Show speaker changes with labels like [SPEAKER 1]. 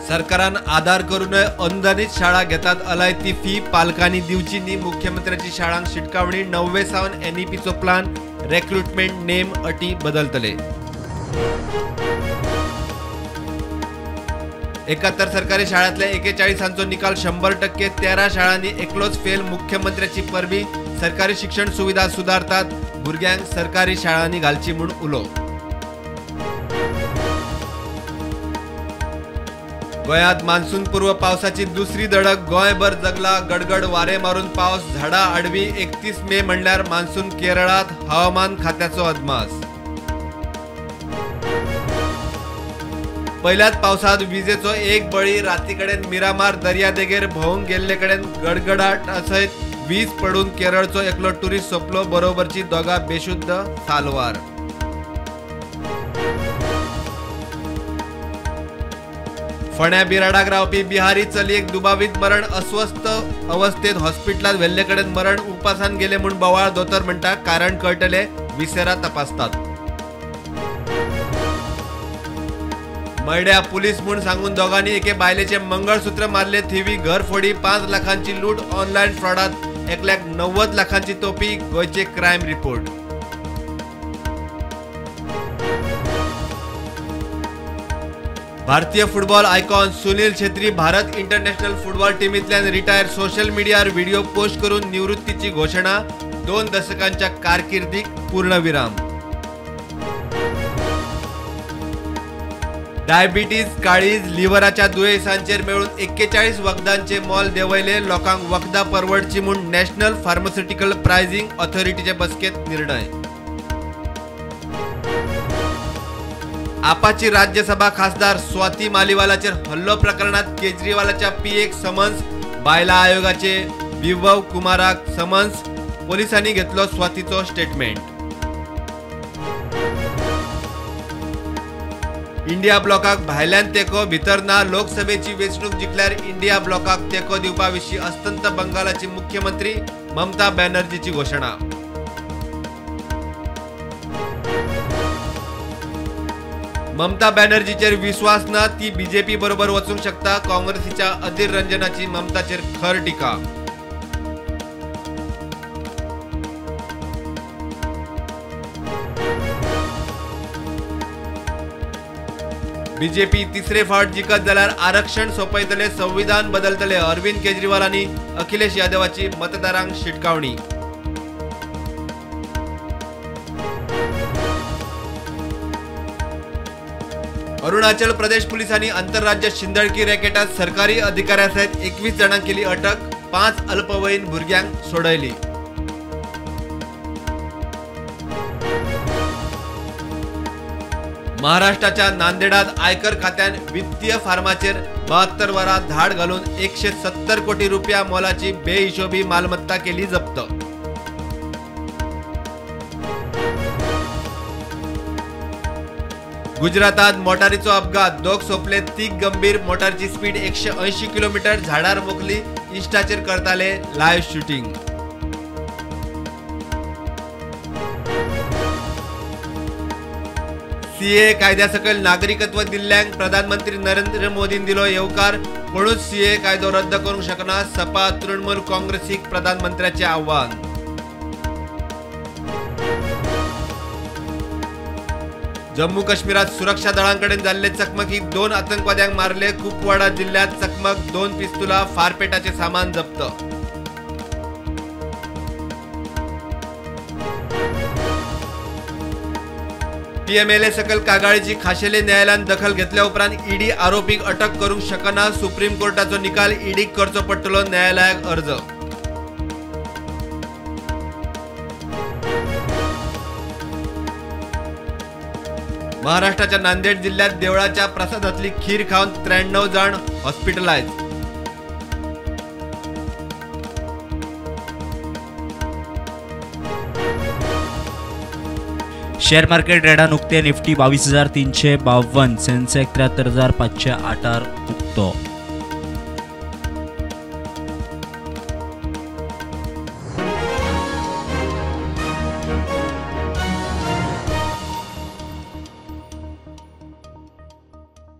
[SPEAKER 1] सरकारान आदार करूनय अनुदानीत शाळा घेतात अलाय ती फी पालकांनी दिवची न्ही, मुख्यमंत्र्याची शाळांक शिटकावणी। 9वे सावन एनईपीचो प्लान, रेक्रुटमेंट नेम अटी बदलतले। 71 सरकारी शाळांतल्या 41 निकाल 100%, 13 शाळांनी एकलोच फेल, मुख्यमंत्र्याची परबी। सरकारी शिक्षण सुविधा सुधारतात, भुरग्यांक सरकारी शाळांनी घालची म्हूण उलो। गोंयांत मान्सून पूर्व पावसाची दुसरी दडक, गोंयभर जगला गडगड वारे मारून पावस, झाडां आडवी। 31 मे म्हणल्यार मान्सून केरळात, हवामान खात्याचो अदमास। पहिल्याच पावसात विजेचो एक बळी, रातीकडेन मिरामार दर्यादेगेर भोवंक गेल्ले कडेन गडगडाट सयत वीज पडून केरळचो एकलो टुरिस्ट सोंपलो, बरोबरची दोगां बेशुद्ध सालवार। फोंड्या बिराडाक रावपी बिहारी चलयेक दुबावीत मरण, अस्वस्थ अवस्थेत हॉस्पिटलांत व्हेल्ले कडेन मरण, उपासान गेले म्हूण बोवाळ, दोतोर म्हणटा कारण कळटले, विसेरा तपासतात। मयड्या पुलीस म्हूण सांगून दोगांनी एके बायलेचे मंगळसूत्र मारले, थिवी घरफोडी, 5 लाखांची लूट, ऑनलायन फ्रॉडात एकल्याक 90 लाखांची तोपी, गोंयचे क्रायम रिपोर्ट। भारतीय football icon Sunil Chhetri Bharat international football टीमींतल्यान retire, social मीडियार व्हिडिओ पोस्ट करून निवृत्तीची घोशणा, 2 दशकांच्या कारकिर्दीक पूर्णविराम। डायबिटीज, काळीज, लिव्हराच्या दुयेंसांचेर मेळून 41 वखदांचे मोल देंवयले, लोकांक वखदां परवडची म्हूण नॅशनल फार्मास्युटिकल प्रायसिंग ऑथॉरिटीचे बसकेंत निर्णय। आपाची राज्यसभा खासदार स्वाती मालिवालाचेर हल्लो प्रकरणात केजरीवालाच्या पीएक समन्स, बायला आयोगाचे विभव कुमाराक समन्स, पोलिसांनी घेतलो स्वातीचो स्टेटमेंट। इंडिया ब्लॉकाक भायल्यान तेंको, भितर ना, लोकसभेची वेंचणूक जिखल्यार इंडिया ब्लॉकाक तेंको दिवपा विशीं अस्तंत बंगालाची मुख्यमंत्री ममता बॅनर्जीची घोशणा। ममता बॅनर्जीचेर विश्वास ना, ती बीजेपी बरोबर वचूंक शकता, काँग्रेसीच्या अधीर रंजनाची ममताचेर खर टीका। बीजेपी तिसरे फावट जिखत जाल्यार आरक्षण सोंपयतले, संविधान बदलतले, अरविंद केजरीवाल आनी अखिलेश यादवाची मतदारांक शिटकावणी। अरुणाचल प्रदेश पुलिसांनी आंतरराज्य शिंदळकी रॅकेटात सरकारी अधिकाऱ्या सयत 21 जाणांक केली अटक, 5 अल्पवयीन भुरग्यांक सोडयली। महाराष्ट्राच्या नांदेडात आयकर खात्यान वित्तीय फार्माचेर 72 वरां धाड घालून 170 कोटी रुपया मोलाची बेहिशोबी मालमत्ता केली जप्त। गुजरातात मोटारीचो अपघात, दोग सोंपले, 3 गंभीर, मोटारीची स्पीड 180 किलोमीटर, झाडार मोखली, इन्स्टाचेर करताले लायव्ह शूटिंग। सीए कायद्या सकयल नागरिकत्व दिल्ल्यांक प्रधानमंत्री नरेंद्र मोदीन दिलो येवकार, कोणूच सीए कायदो रद्द करूंक शकना, सपा तृणमूल काँग्रेसीक प्रधानमंत्र्याचें आव्हान। जम्मू काश्मीरात सुरक्षा दळांकडेन जाल्ले चकमकीत 2 आतंकवाद्यांक मारले, कुपवाडा जिल्ह्यात चकमक, 2 पिस्तुलां, फारपेटाचे सामान जप्त। पीएमएलए सकल कागाळीची खाशेले न्यायालयान दखल घेतल्या उपरांत ईडी आरोपीक अटक करूंक शकना, सुप्रीम कोर्टाचो निकाल ईडीक करचो पडटलो, न्यायालयाक अर्ज। महाराष्ट्राच्या नांदेड जिल्ह्यात देवळाच्या प्रसादातली खीर खावन 93 जाण हॉस्पिटलायज।
[SPEAKER 2] शेअर मार्केट रेडान उक्ते, निफ्टी 22,352, सेन्सेक्स 73,508 उक्तो।